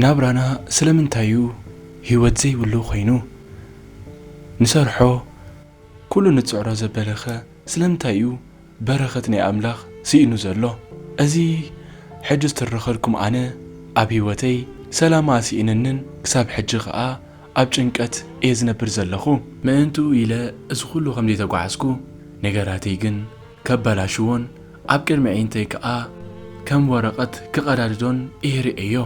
ናብራና ስለምንታይ እዩ ህይወት ዘይብሉ ኮይኑ? ንሰርሖ ኩሉ ንጽዕሮ ዘበለኸ ስለምንታይ እዩ በረኸት ናይ ኣምላኽ ስኢኑ ዘሎ? እዚ ሕጂ ዝተረኸልኩም ኣነ ኣብ ህይወተይ ሰላማ ስኢንንን ክሳብ ሕጂ ኸኣ ኣብ ጭንቀት እየ ዝነብር ዘለኹ። ምእንቱ ኢለ እዚ ኩሉ ከም ዘይተጓዓዝኩ ነገራተይ ግን ከበላሽዎን ኣብ ቅድሚ ኣዒንተይ ከኣ ከም ወረቐት ክቐዳድዶን እየ ርእዮ።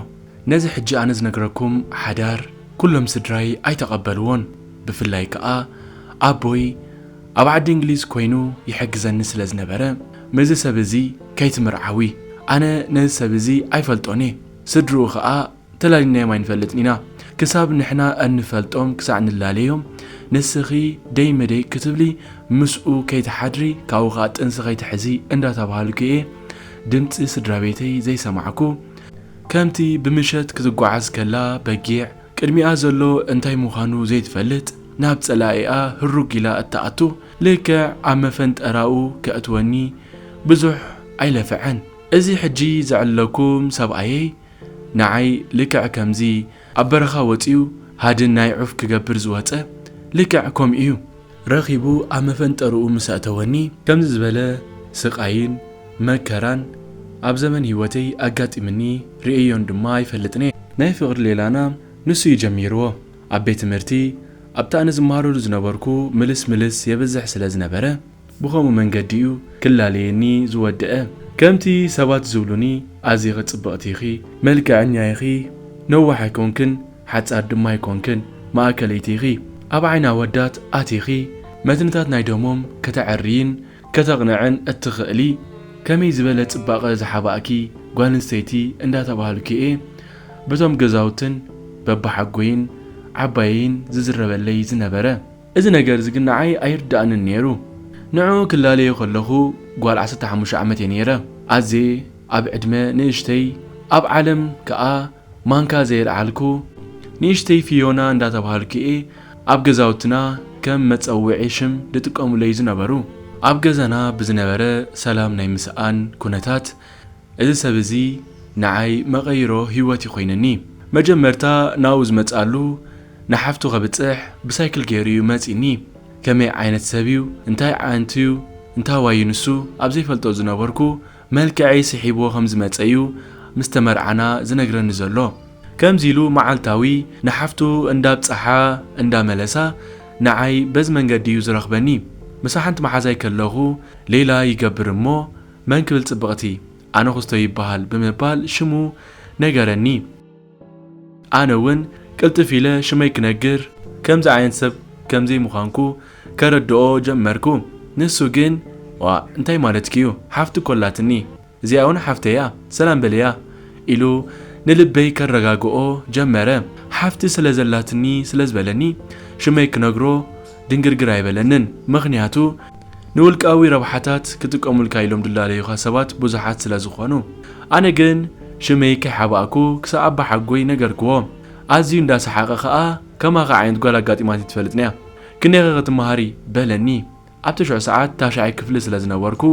ነዚ ሕጂ ኣነ ዝነግረኩም ሓዳር ኩሎም ስድራይ ኣይተቐበልዎን። ብፍላይ ከኣ ኣቦይ ኣብ ዓዲ እንግሊዝ ኮይኑ ይሕግዘኒ ስለ ዝነበረ፣ ምስዚ ሰብ እዚ ከይትምርዓዊ። ኣነ ነዚ ሰብ እዚ ኣይፈልጦን እየ። ስድርኡ ከኣ ተላሊናዮም ኣይንፈልጥን ኢና። ክሳብ ንሕና እንፈልጦም ክሳዕ ንላለዮም፣ ንስኺ ደይ መደይ ክትብሊ፣ ምስኡ ከይትሓድሪ፣ ካብኡ ኸኣ ጥንሲ ከይትሕዚ እንዳተባሃልኩ እየ ድምጺ ስድራ ቤተይ ዘይሰማዕኩ። ከምቲ ብምሸት ክትጓዓዝ ከላ በጊዕ፣ ቅድሚኣ ዘሎ እንታይ ምዃኑ ዘይትፈልጥ፣ ናብ ጸላኢኣ ህሩግ ኢላ እትኣቱ፣ ልክዕ ኣብ መፈንጠራኡ ከእትወኒ ብዙሕ ኣይለፍዐን። እዚ ሕጂ ዘዕልለኩም ሰብኣየይ፣ ንዓይ ልክዕ ከምዚ ኣብ በረኻ ወጺኡ ሃድን ናይ ዑፍ ክገብር ዝወጸ፣ ልክዕ ከምኡ እዩ። ረኺቡ ኣብ መፈንጠርኡ ምስ ኣእተወኒ፣ ከምዚ ዝበለ ስቓይን መከራን ኣብ ዘመን ህይወተይ ኣጋጢምኒ ርእየዮን ድማ ኣይፈልጥን እየ። ናይ ፍቕሪ ሌላና ንሱ እዩ ጀሚርዎ። ኣብ ቤት ትምህርቲ ኣብቲ ኣነ ዝመሃረሉ ዝነበርኩ ምልስ ምልስ የብዝሕ ስለ ዝነበረ፣ ብኸምኡ መንገዲ እዩ ክላለየኒ ዝወደአ። ከምቲ ሰባት ዝብሉኒ፣ ኣዚኺ ጽብቕቲ ኢኺ፣ መልክዐኛ ኢኺ፣ ነዋሕ ኣይኮንክን፣ ሓጻር ድማ ኣይኮንክን፣ ማእከለይቲ ኢኺ። ኣብ ዓይኒ ኣወዳት ኣቲኺ፣ መትንታት ናይ ደሞም ከተዐርይን ከተቕንዕን እትኽእሊ፣ ከመይ ዝበለ ጽባቐ ዝሓባእኪ ጓል ኣንስተይቲ እንዳተባህልኩ እየ በቶም ገዛውትን በብሓጎይን ዓባየይን ዝዝረበለይ ዝነበረ። እዚ ነገር እዚ ግን ንዓይ ኣይርድኣንን ነይሩ። ንዕኡ ክላለዮ ከለኹ ጓል ዓሰርተ ሓሙሽተ ዓመት እየ ነይረ። ኣዝየ ኣብ ዕድመ ንእሽተይ፣ ኣብ ዓለም ከኣ ማንካ ዘየልዓልኩ፣ ንእሽተይ ፊዮና እንዳተባሃልኩ እየ ኣብ ገዛውትና ከም መጸውዒ ሽም ዝጥቀሙለይ ዝነበሩ። ኣብ ገዛና ብዝነበረ ሰላም ናይ ምስኣን ኩነታት፣ እዚ ሰብ እዚ ንዓይ መቐይሮ ህይወት እዩ ኮይንኒ። መጀመርታ ናብኡ ዝመጽኣሉ ንሓፍቱ ከብጽሕ ብሳይክል ገይሩ እዩ መጺኒ። ከመይ ዓይነት ሰብ እዩ? እንታይ ዓይነት እዩ? እንታዋይ እዩ ንሱ? ኣብ ዘይፈልጦ ዝነበርኩ፣ መልክዐይ ስሒብዎ ከም ዝመጸ እዩ ምስ ተመርዓና ዝነግረኒ ዘሎ። ከምዚ ኢሉ መዓልታዊ ንሓፍቱ እንዳብጽሓ እንዳመለሳ፣ ንዓይ በዚ መንገዲ እዩ ዝረኽበኒ። ምሳ ሓንቲ መሓዛይ ከለኹ ሌላ ይገብር እሞ፣ መን ክብል ጽብቕቲ? ኣነ ክስቶ ይበሃል ብምባል ሽሙ ነገረኒ። ኣነ እውን ቅልጥፍ ኢለ ሽመይ ክነግር፣ ከምዚ ዓይነት ሰብ ከም ዘይምዃንኩ ከረድኦ ጀመርኩ። ንሱ ግን፣ "ዋእ፣ እንታይ ማለትኪ እዩ? ሓፍቲ እኮ ኣላትኒ። እዚኣ እውን ሓፍተይ እያ። ሰላም በልያ" ኢሉ ንልበይ ከረጋግኦ ጀመረ። ሓፍቲ ስለ ዘላትኒ ስለ ዝበለኒ፣ ሽመይ ክነግሮ ድንግርግር ኣይበለንን። ምኽንያቱ፣ ንውልቃዊ ረብሓታት ክጥቀሙልካ ኢሎም ድላለዩኻ ሰባት ብዙሓት ስለ ዝኾኑ። ኣነ ግን ሽመይ ከይሓባእኩ ክሳብ ኣባሓጎይ ነገርክዎ። ኣዝዩ እንዳሰሓቐ ኸኣ፣ "ከማኻ ዓይነት ጓል ኣጋጢማትኒ ትፈልጥንያ። ክንደይኸ ክትመሃሪ?" በለኒ። ኣብቲ ሽዑ ሰዓት ታሽዓይ ክፍሊ ስለ ዝነበርኩ፣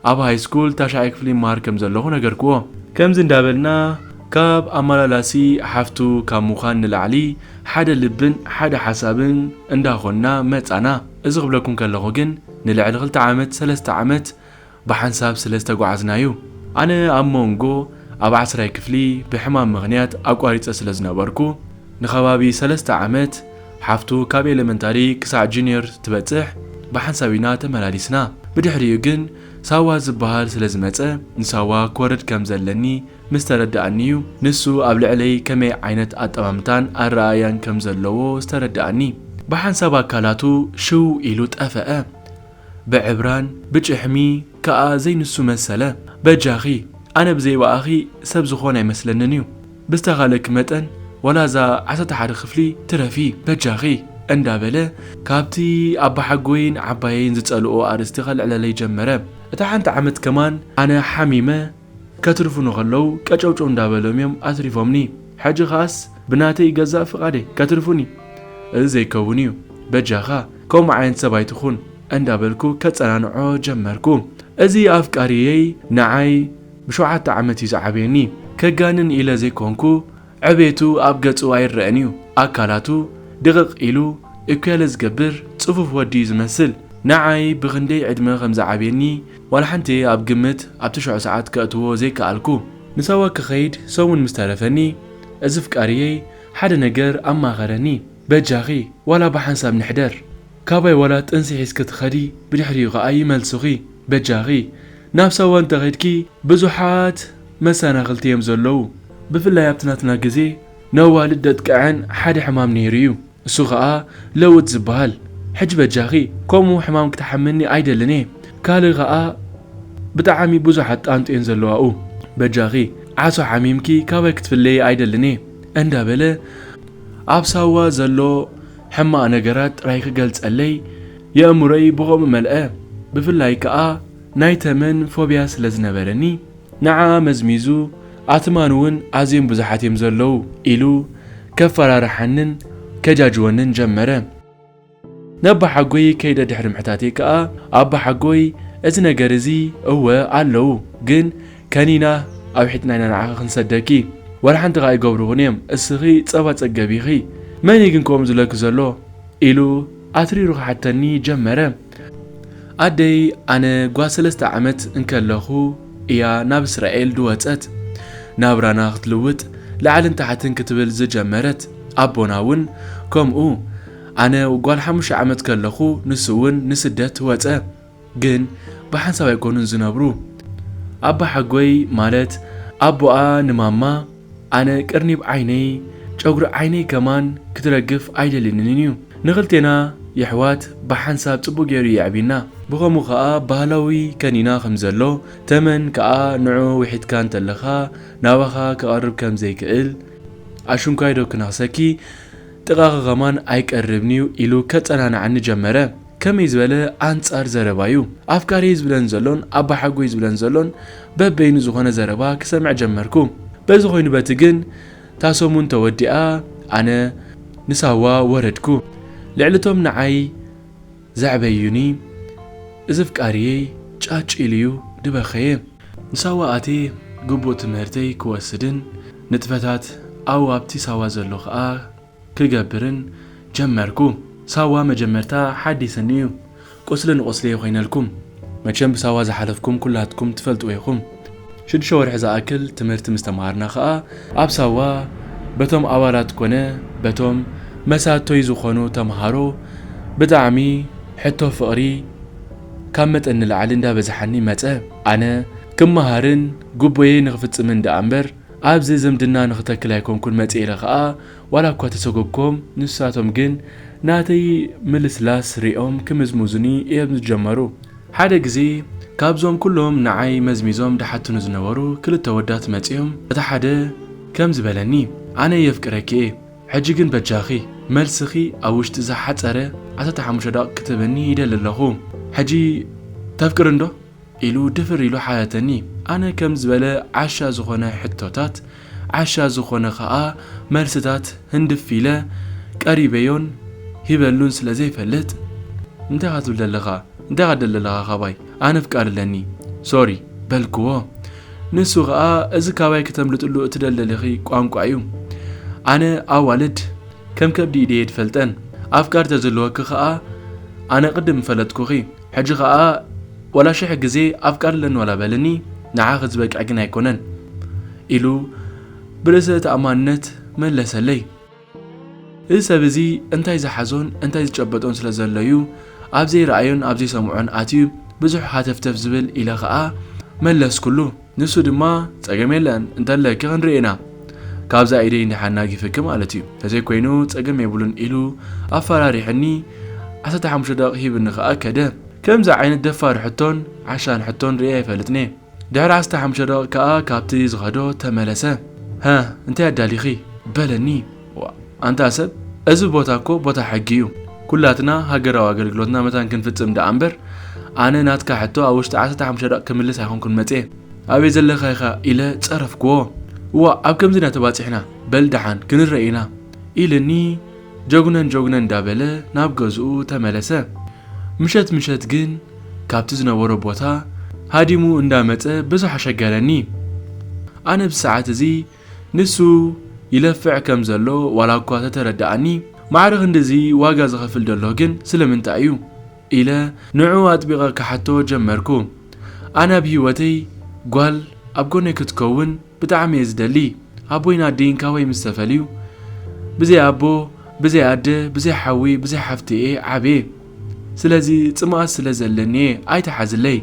ኣብ ሃይ ስኩል ታሽዓይ ክፍሊ ይመሃር ከም ዘለኹ ነገርክዎ። ከምዚ እንዳበልና፣ ካብ ኣመላላሲ ሓፍቱ ካብ ምዃን ንላዕሊ፣ ሓደ ልብን ሓደ ሓሳብን እንዳኾንና መጻና። እዚ ክብለኩም ከለኹ ግን፣ ንልዕሊ ክልተ ዓመት፣ ሰለስተ ዓመት ብሓንሳብ ስለ ዝተጓዓዝናዩ። ኣነ ኣብ መንጎ ኣብ ዓስራይ ክፍሊ ብሕማም ምኽንያት ኣቋሪጸ ስለ ዝነበርኩ፣ ንኸባቢ ሰለስተ ዓመት ሓፍቱ ካብ ኤለመንታሪ ክሳዕ ጁኒየር ትበጽሕ ብሓንሳብ ኢና ተመላሊስና። ብድሕሪኡ ግን ሳዋ ዝበሃል ስለ ዝመጸ፣ ንሳዋ ክወርድ ከም ዘለኒ ምስ ተረድኣኒዩ፣ ንሱ ኣብ ልዕለይ ከመይ ዓይነት ኣጠማምታን ኣረኣእያን ከም ዘለዎ ዝተረድኣኒ። ብሓንሳብ ኣካላቱ ሽው ኢሉ ጠፈአ። ብዕብራን ብጭሕሚ ከኣ ዘይንሱ መሰለ። "በጃኺ፣ ኣነ ብዘይብኣኺ ሰብ ዝኾን ኣይመስለንን እዩ። ብዝተኻእለኪ መጠን፣ ዋላ እዛ ዓሰርተ ሓደ ክፍሊ ትረፊ፣ በጃኺ" እንዳበለ፣ ካብቲ ኣባሓጎይን ዓባየይን ዝጸልኦ ኣርእስቲ ከልዕለለይ ጀመረ። እታ ሓንቲ ዓመት ከማን ኣነ ሓሚመ፣ ከትርፉኒ ከለዉ ቀጨውጨው እንዳበሎም እዮም ኣትሪፎምኒ። ሕጂ ኸኣስ ብናተይ ገዛእ ፍቓደይ ከትርፉኒ። እዚ ዘይከውን እዩ። በጃኻ፣ ከምኡ ዓይነት ሰብ ኣይትኹን እንዳበልኩ ከጸናንዖ ጀመርኩ። እዚ ኣፍቃሪየይ ንዓይ ብሸውዓተ ዓመት እዩ ዝዓብየኒ። ከጋንን ኢለ ዘይኮንኩ፣ ዕቤቱ ኣብ ገጹ ኣይረኣን እዩ። ኣካላቱ ድቕቕ ኢሉ እኩያለ ዝገብር ጽፉፍ ወዲ እዩ ዝመስል። ንዓይ ብኽንደይ ዕድመ ከም ዝዓብየኒ ዋላ ሓንቲ ኣብ ግምት ኣብቲ ሽዑ ሰዓት ከእትዎ ዘይከኣልኩ። ንሳዋ ክኸይድ ሰሙን ምስ ተረፈኒ፣ እዚ ፍቃርየይ ሓደ ነገር ኣማኸረኒ። "በጃኺ ዋላ ብሓንሳብ ንሕደር፣ ካባይ ዋላ ጥንሲ ሒዝኪ ትኸዲ፣ ብድሕሪኡ ኸኣ ይመልሱኺ። በጃኺ ናብ ሳዋ እንተኸድኪ ብዙሓት መሰናኽልቲ እዮም ዘለዉ። ብፍላይ ኣብቲ ናትና ግዜ ነዋልድ ደጥቅዐን ሓደ ሕማም ነይሩ እዩ። እሱ ኸኣ ለውጥ ዝበሃል። ሕጂ በጃኺ ከምኡ ሕማም ክትሓመኒ ኣይደልን እየ። ካልእ ኸኣ ብጣዕሚ ብዙሓት ጣንጡ እየን ዘለዋኡ። በጃኺ ዓሶ ሓሚምኪ ካባይ ክትፍለዪ ኣይደልን እየ" እንዳበለ ኣብ ሳዋ ዘሎ ሕማቕ ነገራት ጥራይ ክገልጸለይ የእምሮይ ብኸምኡ መልአ። ብፍላይ ከኣ ናይ ተመን ፎብያ ስለ ዝነበረኒ፣ ንዓኣ መዝሚዙ፣ ኣትማን እውን ኣዝዮም ብዙሓት እዮም ዘለዉ ኢሉ ከፈራርሓንን ከጃጅወንን ጀመረ። ነባሓጎይ ከይደ ድሕሪ ምሕታተይ ከኣ፣ ኣባሓጎይ፣ እዚ ነገር እዚ እወ ኣለዉ፣ ግን ከኒና ኣውሒጥና ኢና ንዓኺ ክንሰደኪ። ዋላ ሓንቲ ከኣ ኣይገብሩኹን እዮም፣ እስኺ ጸባ ጸገብ ኢኺ። መን እዩ ግን ከምኡ ዝብለኪ ዘሎ? ኢሉ ኣትሪሩ ክሓተኒ ጀመረ። ኣደይ ኣነ ጓል ሰለስተ ዓመት እንከለኹ እያ ናብ እስራኤል ድወጸት። ናብራና ክትልውጥ ላዕልን ታሕትን ክትብል ዝጀመረት። ኣቦና እውን ከምኡ። ኣነ ጓል ሓሙሽተ ዓመት ከለኹ ንሱ እውን ንስደት ወጸ። ግን ብሓንሳብ ኣይኮኑን ዝነብሩ። ኣባሓጎይ ማለት ኣቦኣ ንማማ ኣነ ቅርኒብ ዓይነይ፣ ጨጉሪ ዓይነይ ከማን ክትረግፍ ኣይደልየንን እዩ። ንኽልቴና የሕዋት ብሓንሳብ ጽቡቕ ገይሩ የዕቢና። ብኸምኡ ኸኣ ባህላዊ ከኒና ከም ዘሎ፣ ተመን ከኣ ንዑ ውሒጥካ እንተለኻ ናባኻ ክቐርብ ከም ዘይክእል፣ ኣሽንኳይ ዶ ክነኽሰኪ፣ ጥቓኺ ኸማን ኣይቀርብን እዩ ኢሉ ከጸናንዓኒ ጀመረ። ከመይ ዝበለ ኣንጻር ዘረባዩ! ኣፍቃሪየይ ዝብለን ዘሎን ኣባሓጎይ ዝብለን ዘሎን በበይኑ ዝኾነ ዘረባ ክሰምዕ ጀመርኩ። በዚ ኾይኑ በቲ ግን፣ እታ ሰሙን ተወዲኣ፣ ኣነ ንሳዋ ወረድኩ። ልዕሊ እቶም ንዓይ ዘዕበዩኒ፣ እዚ ኣፍቃሪየይ ጫጭ ኢሉ'ዩ ድበኸየ። ንሳዋ ኣትየ ግቡእ ትምህርተይ ክወስድን ንጥፈታት ኣብኡ ኣብቲ ሳዋ ዘሎ ኸኣ ክገብርን ጀመርኩ። ሳዋ መጀመርታ ሓዲስኒ እዩ። ቁስሊ ንቁስሊ እየ ኮይነልኩም። መቸም ብሳዋ ዝሓለፍኩም ኩላትኩም ትፈልጥዎ ኢኹም። ሽዱሽተ ወርሒ ዝኣክል ትምህርቲ ምስ ተምሃርና ኸኣ፣ ኣብ ሳዋ በቶም ኣባላት ኮነ በቶም መሳቶይ ዝኾኑ ተምሃሮ ብጣዕሚ ሕቶ ፍቕሪ ካብ መጠን ንላዕሊ እንዳበዝሓኒ መጸ። ኣነ ክመሃርን ግቡየይ ንኽፍጽምን ደኣ እምበር፣ ኣብዚ ዝምድና ንኽተክል ኣይኮንኩን መጽየ ኢለ ኸኣ ዋላ እኳ ተሰጎግኮም፣ ንሳቶም ግን ናተይ ምልስላስ ሪኦም ክምዝምዙኒ እዮም ዝጀመሩ። ሓደ ግዜ ካብዞም ኩሎም ንዓይ መዝሚዞም ድሓትኑ ዝነበሩ ክልተ ወዳት መጽዮም፣ እቲ ሓደ ከምዚ በለኒ፣ "ኣነ የፍቅረኪ እየ፣ ሕጂ ግን በጃኺ መልስኺ ኣብ ውሽጢ ዝሓጸረ ዓሰርተ ሓሙሽተ ደቂቕ ክትህበኒ ይደሊ ኣለኹ። ሕጂ ተፍቅርኒ ዶ?" ኢሉ ድፍር ኢሉ ሓተተኒ። ኣነ ከም ዝበለ ዓሻ ዝኾነ ሕቶታት፣ ዓሻ ዝኾነ ኸኣ መልስታት ህንድፍ ኢለ ቀሪበዮን ሂበሉን ስለ ዘይፈልጥ፣ "እንታይ ኢኻ ትብል ዘለኻ? እንታይ ኢኻ ትደሊ ዘለኻ ካባይ? ኣነ ፍቃር ኣለኒ። ሶሪ" በልክዎ። ንሱ ኸኣ፣ "እዚ ካባይ ከተምልጥሉ እትደሊ ዘለኺ ቋንቋ እዩ። ኣነ ኣዋልድ ከም ከብዲ ኢደ እየ ድፈልጠን። ኣፍቃር ተዝህልወኪ ኸኣ ኣነ ቅድም ምፈለጥኩኺ። ሕጂ ኸኣ ዋላ ሽሕ ግዜ ኣፍቃር ኣለኒ ዋላ በልኒ፣ ንዓኺ ዝበቅዕ ግን ኣይኮነን" ኢሉ ብርእሰ ተኣማንነት መለሰለይ። እዚ ሰብ እዚ እንታይ ዝሓዞን እንታይ ዝጨበጦን ስለ ዘሎ እዩ ኣብ ዘይረኣዮን ኣብ ዘይሰምዖን ኣትዩ ብዙሕ ሃተፍተፍ ዝብል ኢለ ኸኣ መለስኩሉ። ንሱ ድማ፣ "ጸገም የለን፣ እንተለኪ ክንርኢ ኢና። ካብዛ ኢደይ እንድሓር ኣናጊፍኪ ማለት እዩ። ተዘይኮይኑ ጸገም የብሉን" ኢሉ ኣፈራሪሑኒ፣ ዓሰርተ ሓሙሽተ ደቂቕ ሂብኒ ከኣ ከደ። ከምዚ ዓይነት ደፋር ሕቶን ዓሻን ሕቶን ርእየ ኣይፈልጥን እየ። ድሕሪ ዓሰርተ ሓሙሽተ ደቂቕ ከኣ ካብቲ ዝኸዶ ተመለሰ። "ሃ፣ እንታይ ኣዳሊኺ?" በለኒ። ዋ፣ ኣንታ ሰብ፣ እዚ ቦታ እኮ ቦታ ሕጊ እዩ። ኩላትና ሃገራዊ ኣገልግሎትና መታን ክንፍጽም ደኣ እምበር፣ ኣነ ናትካ ሕቶ ኣብ ውሽጢ ዓሰርተ ሓሙሽተ ደቂቕ ክምልስ ኣይኮንኩን መጽየ። ኣበይ ዘለኻ ኢኻ ኢለ ጸረፍክዎ። "እዋ፣ ኣብ ከምዚ ኢና ተባጺሕና። በል ደሓን፣ ክንረእ ኢና" ኢልኒ ጀጉነን ጀጉነን እንዳበለ ናብ ገዝኡ ተመለሰ። ምሸት ምሸት ግን ካብቲ ዝነበሮ ቦታ ሃዲሙ እንዳመጸ ብዙሕ ኣሸገረኒ። ኣነ ብዚ ሰዓት እዚ ንሱ ይለፍዕ ከም ዘሎ ዋላ እኳ ተተረድኣኒ፣ ማዕረ ክንድዚ ዋጋ ዝኸፍል ዘሎ ግን ስለምንታይ እዩ? ኢለ ንዕኡ ኣጥቢቐ ክሓቶ ጀመርኩ። ኣነ ኣብ ህይወተይ ጓል ኣብ ጎነይ ክትከውን ብጣዕሚ እየ ዝደሊ። ኣቦይን ኣደይን ካባይ ምስ ተፈልዩ፣ ብዘይ ኣቦ፣ ብዘይ ኣደ፣ ብዘይ ሓዊ፣ ብዘይ ሓፍቲ እየ ዓብየ። ስለዚ ጽምኣት ስለ ዘለኒ እየ፣ ኣይትሓዝለይ።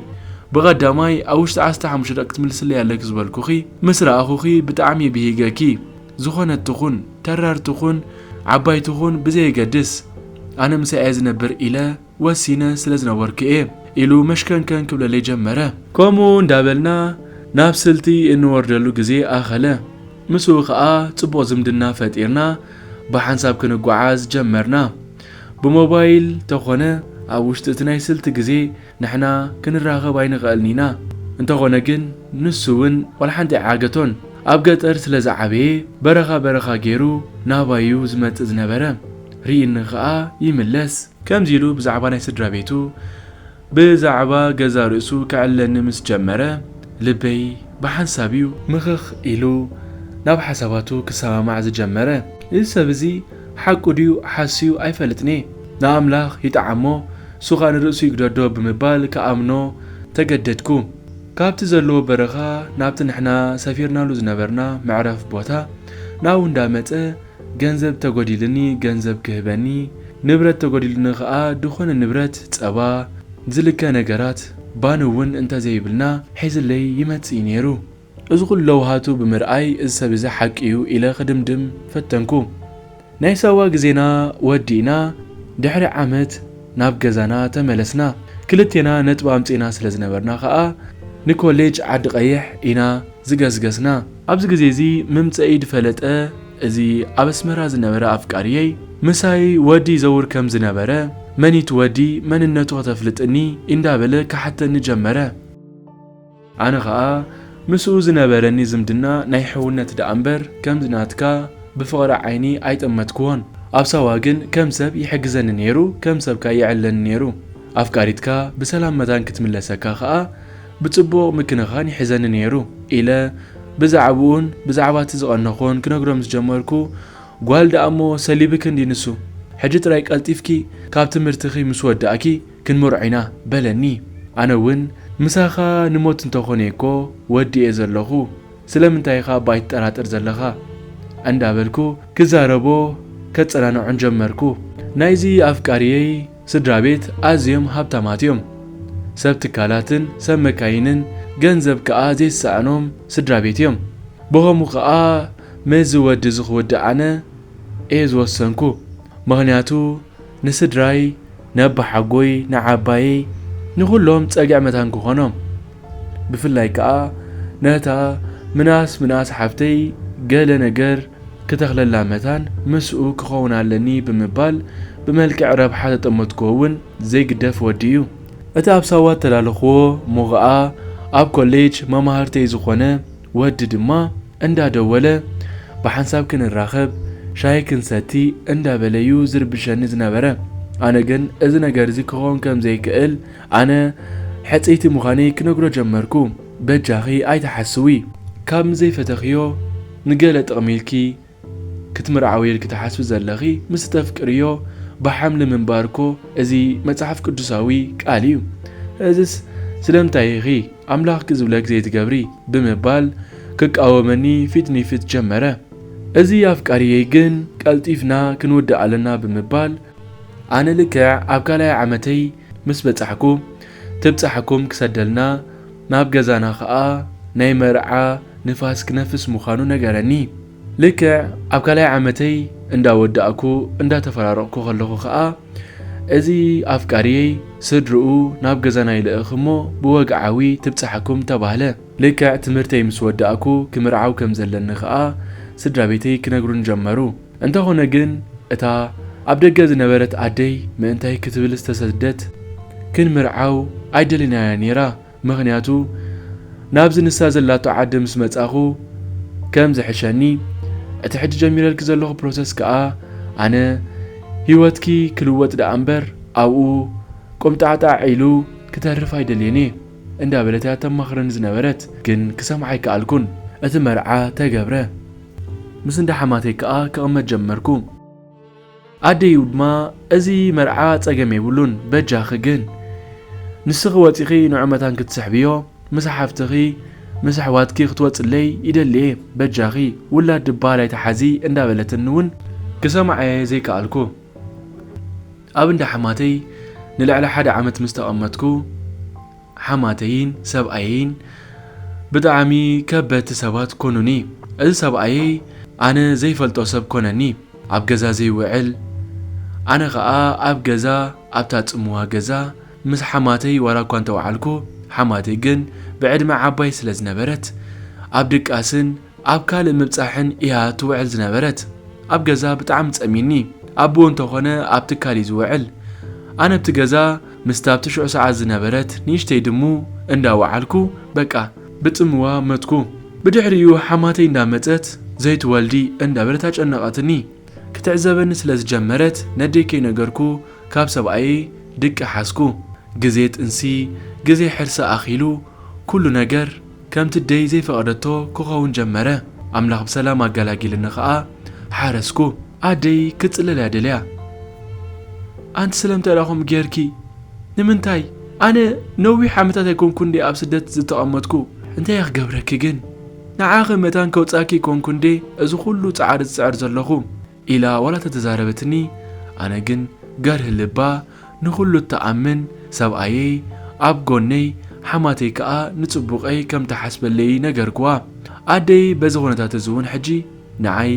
ብቐዳማይ ኣብ ውሽጢ ዓሰርተ ሓሙሽተ ደቂ ክትምልስለይ ኣለኪ ዝበልኩኺ፣ ምስ ረኣኹኺ ብጣዕሚ እየ ብሂገኪ። ዝኾነት ትኹን፣ ተራር ትኹን፣ ዓባይ ትኹን ብዘየገድስ፣ ኣነ ምሳኣ እየ ዝነብር ኢለ ወሲነ ስለ ዝነበርኩ እየ ኢሉ መሽከንከን ክብለለይ ጀመረ። ከምኡ እንዳበልና ናብ ስልቲ እንወርደሉ ግዜ ኣኸለ። ምስኡ ኸኣ ጽቡቕ ዝምድና ፈጢርና ብሓንሳብ ክንጓዓዝ ጀመርና። ብሞባይል ተኾነ ኣብ ውሽጢ እቲ ናይ ስልቲ ግዜ ንሕና ክንራኸብ ኣይንኽእልን ኢና። እንተኾነ ግን ንሱ እውን ዋላ ሓንቲ ኣይዓገቶን። ኣብ ገጠር ስለ ዝዓበየ በረኻ በረኻ ገይሩ ናባዩ ዝመጽእ ዝነበረ። ርኢኒ ኸኣ ይምለስ። ከምዚ ኢሉ ብዛዕባ ናይ ስድራ ቤቱ፣ ብዛዕባ ገዛ ርእሱ ከዕልለኒ ምስ ጀመረ፣ ልበይ ብሓንሳብ እዩ ምኽኽ ኢሉ ናብ ሓሳባቱ ክሰማማዕ ዝጀመረ። እዚ ሰብ እዚ ሓቁ ድዩ ሓስዩ ኣይፈልጥን እየ። ንኣምላኽ ይጥዓሞ፣ እሱ ኸኣ ንርእሱ ይግደዶ ብምባል ክኣምኖ ተገደድኩ። ካብቲ ዘለዎ በረኻ ናብቲ ንሕና ሰፊርናሉ ዝነበርና መዕረፊ ቦታ ናብኡ እንዳመጸ፣ ገንዘብ ተጎዲልኒ ገንዘብ ክህበኒ፣ ንብረት ተጎዲልኒ ኸኣ ድኾነ ንብረት፣ ጸባ፣ ዝልከ ነገራት፣ ባኒ እውን እንተዘይብልና ሒዝለይ ይመጽእ እዩ ነይሩ። እዚ ኩሉ ለውሃቱ ብምርኣይ፣ እዚ ሰብ እዚ ሓቂ እዩ ኢለ ክድምድም ፈተንኩ። ናይ ሳዋ ግዜና ወዲእና፣ ድሕሪ ዓመት ናብ ገዛና ተመለስና። ክልቴና ነጥቢ ኣምጺእና ስለ ዝነበርና ኸኣ፣ ንኮሌጅ ዓዲ ቀይሕ ኢና ዝገስገስና። ኣብዚ ግዜ እዚ ምምጸኢ ድፈለጠ፣ እዚ ኣብ ኣስመራ ዝነበረ ኣፍቃሪየይ፣ ምሳይ ወዲ ይዘውር ከም ዝነበረ፣ መን እዩ እቲ ወዲ፣ መንነቱ ከተፍልጥኒ እንዳበለ ክሓተኒ ጀመረ። ኣነ ኸኣ ምስኡ ዝነበረኒ ዝምድና ናይ ሕውነት ደኣ እምበር፣ ከምዚ ናትካ ብፍቕሪ ዓይኒ ኣይጠመትክዎን። ኣብ ሳዋ ግን ከም ሰብ ይሕግዘኒ ነይሩ፣ ከም ሰብ ከኣ የዕልለኒ ነይሩ። ኣፍቃሪትካ ብሰላም መታን ክትምለሰካ ኸኣ ብጽቡቕ ምክንኻን ይሕዘኒ ነይሩ ኢለ ብዛዕብኡን ብዛዕባ እቲ ዝቐነኾን ክነግሮ ምስ ጀመርኩ፣ ጓል ደኣ እሞ ሰሊብኪ እንድዩ ንሱ፣ ሕጂ ጥራይ ቀልጢፍኪ ካብ ትምህርትኺ ምስ ወዳእኪ ክንምርዖ ኢና በለኒ። ኣነ እውን ምሳኻ ንሞት እንተኾነ እኮ ወዲኤ ዘለኹ፣ ስለምንታይ ኢኻ እባ ኣይትጠራጠር ዘለኻ? እንዳበልኩ ክዛረቦ ከጸናንዖን ጀመርኩ። ናይዚ ኣፍቃሪየይ ስድራ ቤት ኣዝዮም ሃብታማት እዮም። ሰብ ትካላትን ሰብ መካይንን ገንዘብ ከኣ ዘይሰኣኖም ስድራ ቤት እዮም። ብኸምኡ ከኣ ምስዚ ወዲ እዚ ክውድእ ኣነ እየ ዝወሰንኩ። ምኽንያቱ ንስድራይ፣ ነባሓጎይ፣ ንዓባየይ፣ ንኹሎም ጸግዒ መታን ክኾኖም። ብፍላይ ከኣ ነታ ምናስ ምናስ ሓፍተይ ገለ ነገር ክተኽለላ መታን ምስኡ ክኸውን ኣለኒ ብምባል ብመልክዕ ረብሓ ዘጠመትክዎ እውን ዘይግደፍ ወዲ እዩ። እቲ ኣብ ሳዋ እተላለኽዎ እሞ ኸኣ ኣብ ኮሌጅ መማህርተይ ዝኾነ ወዲ ድማ እንዳደወለ ብሓንሳብ ክንራኸብ፣ ሻሂ ክንሰቲ እንዳበለ እዩ ዝርብሸኒ ዝነበረ። ኣነ ግን እዚ ነገር እዚ ክኸውን ከም ዘይክእል፣ ኣነ ሕጽይቲ ምዃነይ ክነግሮ ጀመርኩ። በጃኺ ኣይትሓስዊ። ካብ ዘይፈተኽዮ ንገለ ጥቕሚ ኢልኪ ክትምርዓዊ ኢልኪ ትሓስቢ ዘለኺ፣ ምስ ተፍቅርዮ ብሓምሊ ምንባር እኮ እዚ መጽሓፍ ቅዱሳዊ ቃል እዩ። እዝስ ስለምንታይ ኢኺ ኣምላኽ ዝብለኪ ዘይትገብሪ? ብምባል ክቃወመኒ ፊት ንፊት ጀመረ። እዚ ኣፍቃሪየይ ግን ቀልጢፍና ክንውድእ ኣለና ብምባል፣ ኣነ ልክዕ ኣብ ካልኣይ ዓመተይ ምስ በጻሕኩ፣ ትብጻሕኩም ክሰደልና ናብ ገዛና ኸኣ ናይ መርዓ ንፋስ ክነፍስ ምዃኑ ነገረኒ። ልክዕ ኣብ ካልኣይ ዓመተይ እንዳወዳእኩ እንዳተፈራረቕኩ ከለኹ ኸኣ፣ እዚ ኣፍቃሪየይ ስድርኡ ናብ ገዛና ይልእኽ እሞ ብወግዓዊ ትብጻሕኩም ተባህለ። ልክዕ ትምህርተይ ምስ ወዳእኩ ክምርዓው ከም ዘለኒ ኸኣ ስድራ ቤተይ ክነግሩኒ ጀመሩ። እንተኾነ ግን እታ ኣብ ደገ ዝነበረት ኣደይ ምእንታይ ክትብል ዝተሰደት፣ ክንምርዓው ኣይደለናያ ነይራ። ምኽንያቱ ናብዚ ንሳ ዘላቶ ዓዲ ምስ መጻኹ ከም ዝሕሸኒ፣ እቲ ሕጂ ጀሚረልኪ ዘለኹ ፕሮሰስ ከኣ ኣነ ህይወትኪ ክልወጥ ደኣ እምበር ኣብኡ ቁምጣዕጣዕ ኢሉ ክተርፍ ኣይደልየን እየ እንዳበለት እያ ተማኽረኒ ዝነበረት። ግን ክሰምዓ ኣይከኣልኩን። እቲ መርዓ ተገብረ። ምስ እንዳ ሓማተይ ከኣ ክቕመጥ ጀመርኩ። ኣደይ ድማ፣ "እዚ መርዓ ጸገም የብሉን፣ በጃኺ ግን ንስኺ ወጺኺ ንዑ መታን ክትስሕብዮ፣ ምስ ሓፍትኺ፣ ምስ ኣሕዋትኪ ክትወጽለይ ይደሊ እየ፣ በጃኺ ውላድ ድባል ኣይትሓዚ" እንዳበለትኒ እውን ክሰምዓ እየ ዘይከኣልኩ። ኣብ እንዳ ሓማተይ ንልዕሊ ሓደ ዓመት ምስ ተቐመጥኩ፣ ሓማተይን ሰብኣየይን ብጣዕሚ ከበድቲ ሰባት ኮኑኒ። እዚ ሰብኣየይ ኣነ ዘይፈልጦ ሰብ ኮነኒ። ኣብ ገዛ ዘይውዕል፣ ኣነ ኸኣ ኣብ ገዛ፣ ኣብታ ጽምዋ ገዛ ምስ ሓማተይ ዋላ እኳ እንተወዓልኩ፣ ሓማተይ ግን ብዕድመ ዓባይ ስለ ዝነበረት፣ ኣብ ድቃስን ኣብ ካልእ ምብጻሕን እያ ትውዕል ዝነበረት። ኣብ ገዛ ብጣዕሚ ጸሚኒ። ኣቦኡ እንተኾነ ኣብ ትካል እዩ ዝውዕል። ኣነ ኣብቲ ገዛ ምስታ ኣብቲ ሽዑ ሰዓት ዝነበረት ንእሽተይ ድሙ እንዳወዓልኩ፣ በቃ ብጽምዋ መትኩ። ብድሕሪኡ ሓማተይ እንዳመጸት፣ "ዘይትወልዲ?" እንዳበለት ኣጨነቐትኒ። ክትዕዘበኒ ስለ ዝጀመረት፣ ነደይ ከይነገርኩ ካብ ሰብኣየይ ድቂ ሓዝኩ። ግዜ ጥንሲ፣ ግዜ ሕርሲ ኣኺሉ፣ ኩሉ ነገር ከምቲ ደይ ዘይፈቐደቶ ክኸውን ጀመረ። ኣምላኽ ብሰላም ኣገላጊልኒ ኸኣ ሓረስኩ። ኣደይ ክትጽለል እያ ደልያ። "ኣንቲ ስለምንታይ ዳኹም ጌርኪ? ንምንታይ? ኣነ ነዊሕ ዓመታት ኣይኮንኩ እንዴ ኣብ ስደት ዝተቐመጥኩ? እንታይ እየ ክገብረኪ ግን? ንዓኺ መታን ከውጻኪ ኣይኮንኩ እንዴ እዚ ኩሉ ጻዕሪ ዝጽዕር ዘለኹ?" ኢላ ዋላ ተተዛረበትኒ፣ ኣነ ግን ገርህ ልባ ንኹሉ እትኣምን፣ ሰብኣየይ ኣብ ጎነይ፣ ሓማተይ ከኣ ንጽቡቐይ ከም ትሓስበለይ ነገርክዋ። ኣደይ በዚ ኩነታት እዚ እውን ሕጂ ንዓይ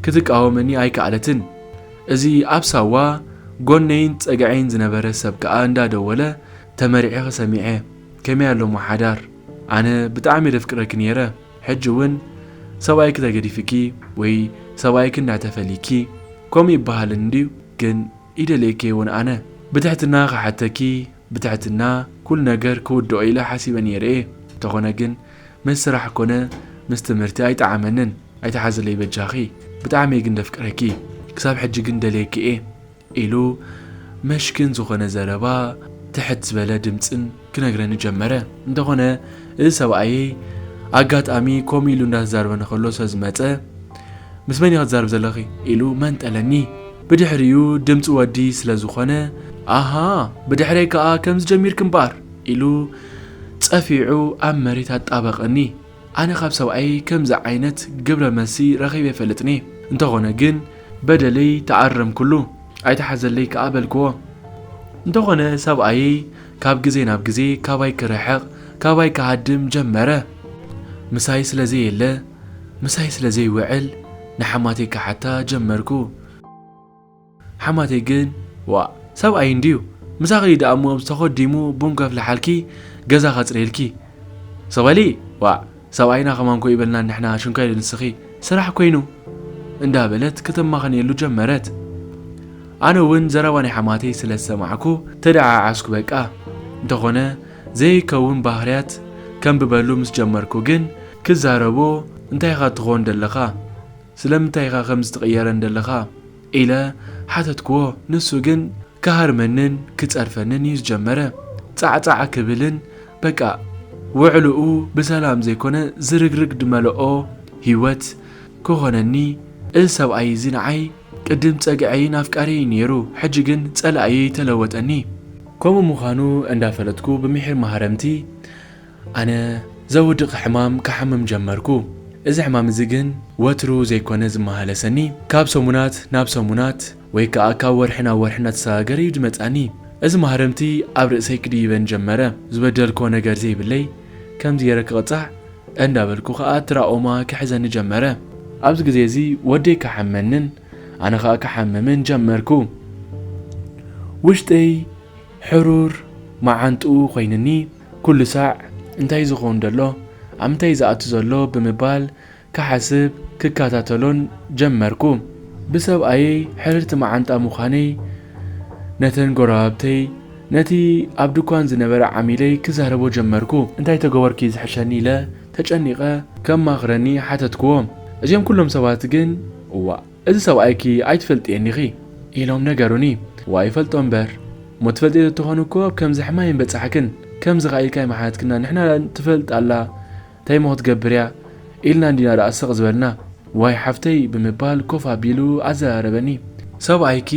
ክትቃወመኒ ኣይከኣለትን። እዚ ኣብ ሳዋ ጎነይን ጸግዐይን ዝነበረ ሰብ ከኣ እንዳደወለ፣ "ተመሪዕኺ ሰሚዐ፣ ከመይ ኣሎ እሞ ሓዳር? ኣነ ብጣዕሚ የፍቅረኪ ነይረ፣ ሕጂ እውን ሰብኣይኪ ተገዲፍኪ ወይ ሰብኣይኪ እንዳተፈሊኪ ከምኡ ይበሃል እንድዩ፣ ግን ይደልየኪ እውን ኣነ። ብትሕትና ክሓተኪ፣ ብትሕትና ኩሉ ነገር ክውድኦ ኢለ ሓሲበ ነይረ እየ። እንተኾነ ግን ምስ ስራሕ ኮነ ምስ ትምህርቲ ኣይጠዓመንን። ኣይትሓዝለይ በጃኺ። ብጣዕሚ እየ ግን ደፍቅረኪ። ክሳብ ሕጂ ግን ደልየኪ እየ" ኢሉ መሽክን ዝኾነ ዘረባ ትሕት ዝበለ ድምጽን ክነግረኒ ጀመረ። እንተኾነ እዚ ሰብኣየይ ኣጋጣሚ ከምኡ ኢሉ እንዳተዛረበኒ ከሎ ስለ ዝመጸ፣ "ምስ መን ኢኺ ትዛረቢ ዘለኺ?" ኢሉ መንጠለኒ። ብድሕሪኡ ድምጺ ወዲ ስለ ዝኾነ፣ "ኣሃ፣ ብድሕረይ ከኣ ከምዚ ጀሚርኪ እምበኣር" ኢሉ ጸፊዑ ኣብ መሬት ኣጣበቐኒ። ኣነ ካብ ሰብኣየይ ከምዚ ዓይነት ግብረ መልሲ ረኺበ ኣይፈልጥን እየ። እንተኾነ ግን በደለይ ተኣረምኩሉ፣ ኣይትሓዘለይ ከኣ በልክዎ። እንተኾነ ሰብኣየይ ካብ ግዜ ናብ ግዜ ካባይ ክርሕቕ፣ ካባይ ክሃድም ጀመረ። ምሳይ ስለ ዘየለ፣ ምሳይ ስለ ዘይውዕል ንሓማተይ ክሓታ ጀመርኩ። ሓማተይ ግን፣ "ዋእ፣ ሰብኣይ እንድዩ፣ ምሳኺ ደኣ እሞ ተኾዲሙ ቡን ከፍልሓልኪ፣ ገዛ ከጽርየልኪ። ሰበሊ፣ ዋእ፣ ሰብኣይና ከማን ኮ ይበልና ንሕና ሽንኳይ ንስኺ፣ ስራሕ ኮይኑ" እንዳበለት ከተማኽነየሉ ጀመረት። ኣነ እውን ዘረባ ናይ ሓማተይ ስለ ዝሰማዕኩ ተደዓዓስኩ በቃ። እንተኾነ ዘይከውን ባህርያት ከንብበሉ ምስ ጀመርኩ ግን ክዛረቦ፣ "እንታይ ኢኻ ትኾን ደለኻ? ስለምንታይ ኢኻ ከምዚ ትቕየረን ደለኻ?" ኢለ ሓተትክዎ። ንሱ ግን ክሃርመንን ክጸርፈንን እዩ ዝጀመረ። ጻዕጻዕ ክብልን በቃ ውዕልኡ ብሰላም ዘይኮነ ዝርግርግ ድመልኦ ህይወት ክኾነኒ። እዚ ሰብኣይ እዚ ንዓይ ቅድም ጸግዐይን ኣፍቃሪየይ ነይሩ፣ ሕጂ ግን ጸላእየይ ተለወጠኒ። ከምኡ ምዃኑ እንዳፈለጥኩ ብምሒር ማህረምቲ ኣነ ዘውድቕ ሕማም ክሓምም ጀመርኩ። እዚ ሕማም እዚ ግን ወትሩ ዘይኮነ ዝመሃለሰኒ፣ ካብ ሰሙናት ናብ ሰሙናት ወይ ከኣ ካብ ወርሒ ናብ ወርሒ እናተሰጋገረ እዩ ዝመጻኒ። እዚ ማህረምቲ ኣብ ርእሰይ ክድይበን ጀመረ። ዝበደልኮ ነገር ዘይብለይ፣ ከምዚ ገይረ ክቕጻዕ እንዳበልኩ ከኣ ትራኦማ ክሕዘኒ ጀመረ። ኣብዚ ግዜ እዚ ወደይ ክሓመንን ኣነ ከኣ ክሓምምን ጀመርኩ። ውሽጠይ ሕሩር መዓንጥኡ ኮይንኒ፣ ኩሉ ሳዕ እንታይ ዝኸውን ዘሎ፣ ኣብ ምንታይ ዝኣቱ ዘሎ ብምባል ክሓስብ ክከታተሎን ጀመርኩ። ብሰብኣየይ ሕርርቲ መዓንጣ ምዃነይ ነተን ጎረባብተይ፣ ነቲ ኣብ ድኳን ዝነበረ ዓሚለይ ክዛረቦ ጀመርኩ። "እንታይ ተገበርኩ ዝሕሸኒ?" ኢለ ተጨኒቐ ከማኽረኒ ሓተትክዎ። እዚኦም ኩሎም ሰባት ግን፣ "እዋእ፣ እዚ ሰብኣይኪ ኣይትፈልጥየን ኢኺ?" ኢሎም ነገሩኒ። "ዋይ፣ ይፈልጦ እምበር። እሞ ትፈልጥዮ ተትኾኒ እኮ ኣብ ከምዚ ሕማም ኣይምበጻሕክን። ከምዚ ከኣ ኢልካ ኣይምሓተትክና፣ ንሕና ትፈልጥ ኣላ፣ እንታይ እሞ ክትገብር እያ?" ኢልና እንዲና ደኣ ስቕ ዝበልና። ዋይ ሓፍተይ ብምባል ኮፍ ኣቢሉ ኣዘራረበኒ። ሰብኣይኪ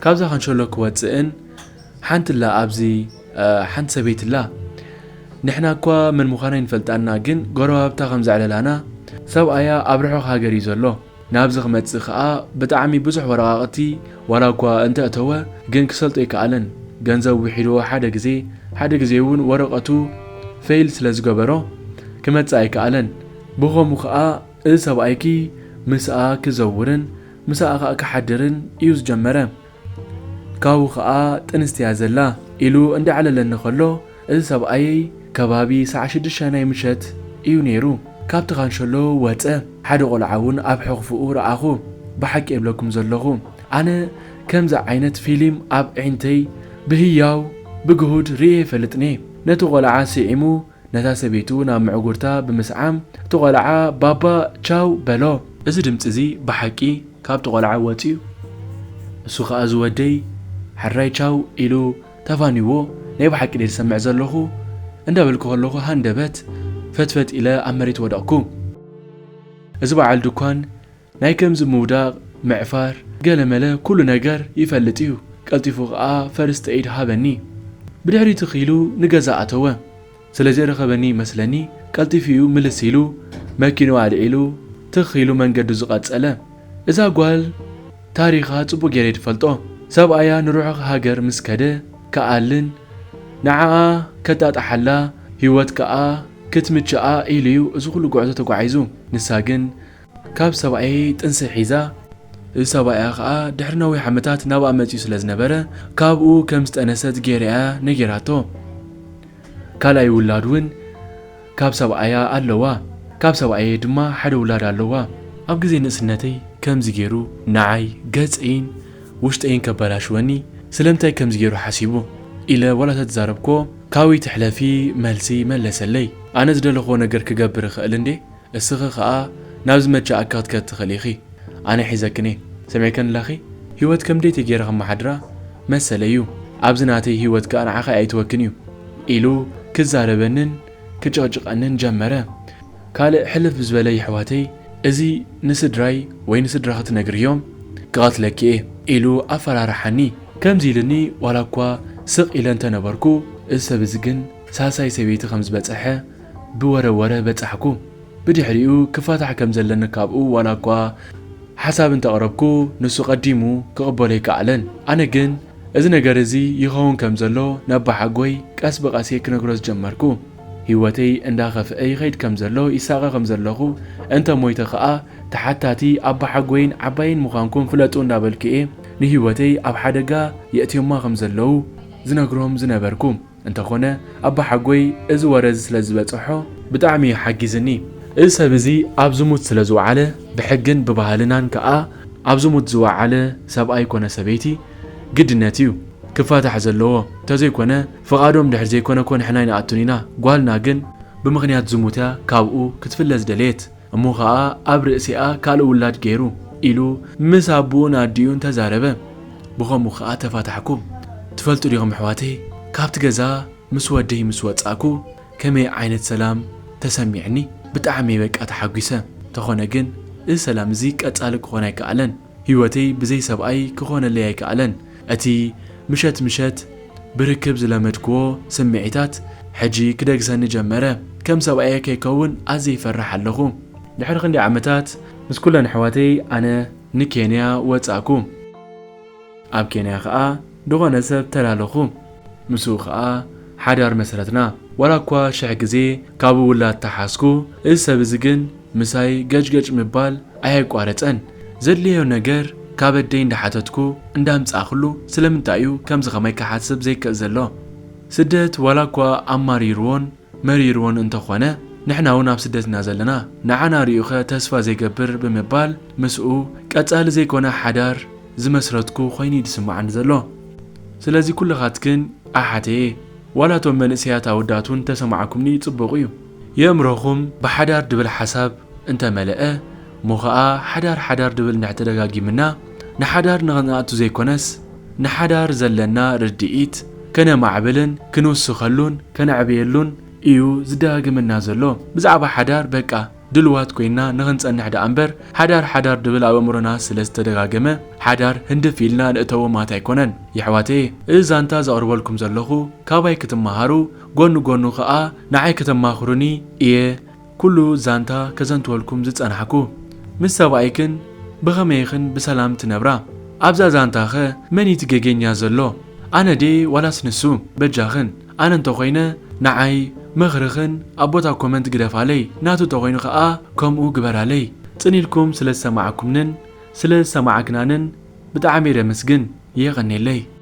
ካብዛ ካንሸሎ ክወፅእን ሓንቲ ላ ኣብዚ ሓንቲ ሰበይቲ ላ። ንሕና እኳ መን ምዃና ይንፈልጣና፣ ግን ጎረባብታ ከም ዘዕለላና ሰብኣያ ኣብ ርሑቕ ሃገር እዩ ዘሎ። ናብዚ ክመጽእ ከኣ ብጣዕሚ ብዙሕ ወረቓቕቲ ዋላ እኳ እንተእተወ፣ ግን ክሰልጦ ኣይከኣለን። ገንዘብ ውሒድዎ ሓደ ግዜ፣ ሓደ ግዜ እውን ወረቐቱ ፌይል ስለ ዝገበሮ ክመጽእ ኣይከኣለን። ብኸምኡ ከኣ እዚ ሰብኣይኪ ምስኣ ክዘውርን ምስኣ ከኣ ክሓድርን እዩ ዝጀመረ። ካብኡ ኸኣ ጥንስቲ እያ ዘላ ኢሉ እንዳዕለለኒ ከሎ፣ እዚ ሰብኣየይ ከባቢ ሰዓት ሽዱሽተ ናይ ምሸት እዩ ነይሩ። ካብቲ ካንሸሎ ወጸ። ሓደ ቆልዓ እውን ኣብ ሕቕፍኡ ረኣኹ። ብሓቂ እብለኩም ዘለኹ፣ ኣነ ከምዚ ዓይነት ፊልም ኣብ ኣዒንተይ ብህያው ብግሁድ ርእየ ኣይፈልጥን እየ። ነቲ ቆልዓ ስዒሙ ነታ ሰበይቱ ናብ ምዕጉርታ ብምስዓም፣ እቲ ቆልዓ ባባ ቻው በሎ። እዚ ድምጺ እዚ ብሓቂ ካብቲ ቆልዓ ወጺኡ። እሱ ኸኣ እዚ ወደይ ሕራይ ቻው ኢሉ ተፋንይዎ፣ ናይ ብሓቂ ድየ ዝሰምዕ ዘለኹ እንዳበልኩ ከለኹ ሃንደበት ፈትፈት ኢለ ኣብ መሬት ወደቕኩ። እዚ በዓል ድኳን ናይ ከምዚ ምውዳቕ፣ ምዕፋር፣ ገለመለ ኩሉ ነገር ይፈልጥ እዩ። ቀልጢፉ ኸኣ ፈርስት ኤይድ ሃበኒ። ብድሕሪኡ ትኽ ኢሉ ንገዛ ኣተወ። ስለ ዘይረኸበኒ ይመስለኒ ቀልጢፉ እዩ ምልስ ኢሉ መኪንኡ ኣልዒሉ ትኽ ኢሉ መንገዱ ዝቐጸለ። እዛ ጓል ታሪኻ ጽቡቕ ገይረ እየ ዝፈልጦ። ሰብኣያ ንርሑቕ ሃገር ምስ ከደ ክኣልን ንዓኣ ከጣጥሓላ ህይወት ከኣ ክትምችኣ ኢሉ እዩ እዚ ኩሉ ጉዕዞ ተጓዒዙ። ንሳ ግን ካብ ሰብኣየይ ጥንሲ ሒዛ፣ እዚ ሰብኣያ ከኣ ድሕሪ ነዊሕ ዓመታት ናብኣ መጺኡ ስለ ዝነበረ፣ ካብኡ ከም ዝጠነሰት ገይራ እያ ነጊራቶ። ካልኣይ ውላድ እውን ካብ ሰብኣያ ኣለዋ። ካብ ሰብኣየይ ድማ ሓደ ውላድ ኣለዋ። ኣብ ግዜ ንእስነተይ ከምዚ ገይሩ ንዓይ፣ ገጸይን ውሽጠይን ከበላሽወኒ ስለምንታይ ከምዚ ገይሩ ሓሲቡ? ኢለ ዋላ ተተዛረብኮ፣ ካበይ ትሕለፊ መልሲ መለሰለይ። ኣነ ዝደለኽዎ ነገር ክገብር እኽእል እንዴ? እስኺ ኸኣ ናብ ዝመችኣኪ ክትከዲ ትኽእሊ ኢኺ። ኣነ ሒዘክን እየ። ሰሚዕክኒ ኣለኺ? ህይወት ከም ደይተይ ገይረ ከመሓድራ መሰለይ እዩ። ኣብዚ ናተይ ህይወት ከኣ ንዓኺ ኣይእትወክን እዩ። ኢሉ ክዛረበንን ክጭቕጭቐንን ጀመረ። ካልእ ሕልፍ ዝበለ የሕዋተይ፣ እዚ ንስድራይ ወይ ንስድራኺ ትነግርዮም ክቐትለኪ እየ ኢሉ ኣፈራርሓኒ። ከምዚ ኢሉኒ ዋላ እኳ ስቕ ኢለ እንተነበርኩ፣ እዚ ሰብ እዚ ግን ሳልሳይ ሰበይቲ ከም ዝበጸሐ ብወረ ወረ በጻሕኩ። ብድሕሪኡ ክፋታሕ ከም ዘለኒ ካብኡ ዋላ እኳ ሓሳብ እንተቕረብኩ፣ ንሱ ቀዲሙ ክቕበሎ ኣይከኣለን። ኣነ ግን እዚ ነገር እዚ ይኸውን ከም ዘሎ ነባሓጎይ ቀስ ብቐስ እየ ክነግሮ ዝጀመርኩ። ህይወተይ እንዳኸፍአ ይኸይድ ከም ዘሎ ይሳቐ ከም ዘለኹ፣ እንተ ሞይተ ኸኣ ተሓታቲ ኣባሓጎይን ዓባየይን ምዃንኩም ፍለጡ እንዳበልኩ እየ ንህይወተይ ኣብ ሓደጋ የእትዮማ ከም ዘለዉ ዝነግሮም ዝነበርኩ። እንተኾነ ኣባሓጎይ እዚ ወረ እዚ ስለ ዝበጽሖ ብጣዕሚ እዩ ሓጊዝኒ። እዚ ሰብ እዚ ኣብ ዝሙት ስለ ዝወዓለ፣ ብሕግን ብባህልናን ከኣ ኣብ ዝሙት ዝወዓለ ሰብኣይ ኮነ ሰበይቲ ግድነት እዩ ክፋታሕ ዘለዎ። እንተዘይኮነ ፍቓዶም ድሕር ዘይኮነ እኮ ንሕና ኣይንኣቱን ኢና። ጓልና ግን ብምኽንያት ዝሙት እያ ካብኡ ክትፍለ ዝደለየት። እሞ ኸኣ ኣብ ርእሲኣ ካልእ ውላድ ገይሩ ኢሉ ምስ ኣቦኡን ኣዲኡን ተዛረበ። ብኸምኡ ኸኣ ተፋታሕኩ። ትፈልጡ ዲኹም ኣሕዋተይ፣ ካብቲ ገዛ ምስ ወደይ ምስ ወጻእኩ ከመይ ዓይነት ሰላም ተሰሚዕኒ። ብጣዕሚ እየ በቃ ተሓጒሰ። እንተኾነ ግን እዚ ሰላም እዚ ቀጻሊ ክኾን ኣይከኣለን። ህይወተይ ብዘይ ሰብኣይ ክኾነለይ ኣይከኣለን። እቲ ምሸት ምሸት ብርክብ ዝለመድክዎ ስምዒታት ሕጂ ክደግሰኒ ጀመረ። ከም ሰብኣየ ከይከውን ኣዝየ ይፈርሕ ኣለኹ። ድሕሪ ክንደይ ዓመታት ምስ ኩለን ኣሕዋተይ ኣነ ንኬንያ ወጻእኩ። ኣብ ኬንያ ኸኣ ዝኾነ ሰብ ተላለኹ። ምስኡ ኸኣ ሓዳር መስረትና። ዋላ እኳ ሽሕ ግዜ ካብኡ ውላድ ተሓዝኩ፣ እዚ ሰብ እዚ ግን ምሳይ ገጭገጭ ምባል ኣየቋረጸን። ዘድልዮ ነገር ካብ ኣደይ እንዳሓተትኩ እንዳምጻእኩሉ ስለምንታይ እዩ ከምዚ ኸማይ ክሓስብ ዘይክእል ዘሎ? ስደት ዋላ እኳ ኣማሪርዎን መሪርዎን እንተኾነ፣ ንሕና እውን ኣብ ስደት ኢና ዘለና። ንዓና ሪኡኸ ተስፋ ዘይገብር ብምባል ምስኡ ቀጻሊ ዘይኮነ ሓዳር ዝመስረትኩ ኮይኑ እዩ ዝስምዓኒ ዘሎ። ስለዚ ኩልኻትክን ኣሓተየ፣ ዋላ እቶም መንእሰያት ኣወዳት እውን ተሰማዕኩምኒ ጽቡቕ እዩ። የእምሮኹም ብሓዳር ድብል ሓሳብ እንተመለአ፣ እሞ ኸኣ ሓዳር ሓዳር ድብል እንድሕር ተደጋጊምና፣ ንሓዳር ንኽንኣቱ ዘይኮነስ፣ ንሓዳር ዘለና ርድኢት ከነማዕብልን ክንውስኸሉን ከነዕብየሉን እዩ ዝደጋግመና ዘሎ። ብዛዕባ ሓዳር በቃ ድልዋት ኮይና ንኽንጸንሕ ደኣ እምበር፣ ሓዳር ሓዳር ድብል ኣብ ኣእምሮና ስለ ዝተደጋገመ፣ ሓዳር ህንድፍ ኢልና ንእተዎ ማለት ኣይኮነን። የሕዋተየ፣ እዚ ዛንታ ዘቕርበልኩም ዘለኹ ካባይ ክትመሃሩ፣ ጎኒ ጎኑ ከኣ ንዓይ ከተማኽሩኒ እየ ኩሉ ዛንታ ከዘንትወልኩም ዝጸናሕኩ። ምስ ሰብኣይክን ብኸመይኽን ብሰላም ትነብራ? ኣብዛ ዛንታኸ መን እዩ እቲ ጌገኛ ዘሎ? ኣነ ድየ ዋላስ ንሱ? በጃኽን፣ ኣነ እንተኾይነ ንዓይ ምኽርኽን ኣብ ቦታ ኮመንት ግደፋለይ፣ ናቱ እንተኾይኑ ከኣ ከምኡ ግበራለይ። ጽን ኢልኩም ስለ ዝሰማዕኩምንን ስለ ዝሰማዕክናንን ብጣዕሚ እየ ደመስግን። የቐኔለይ።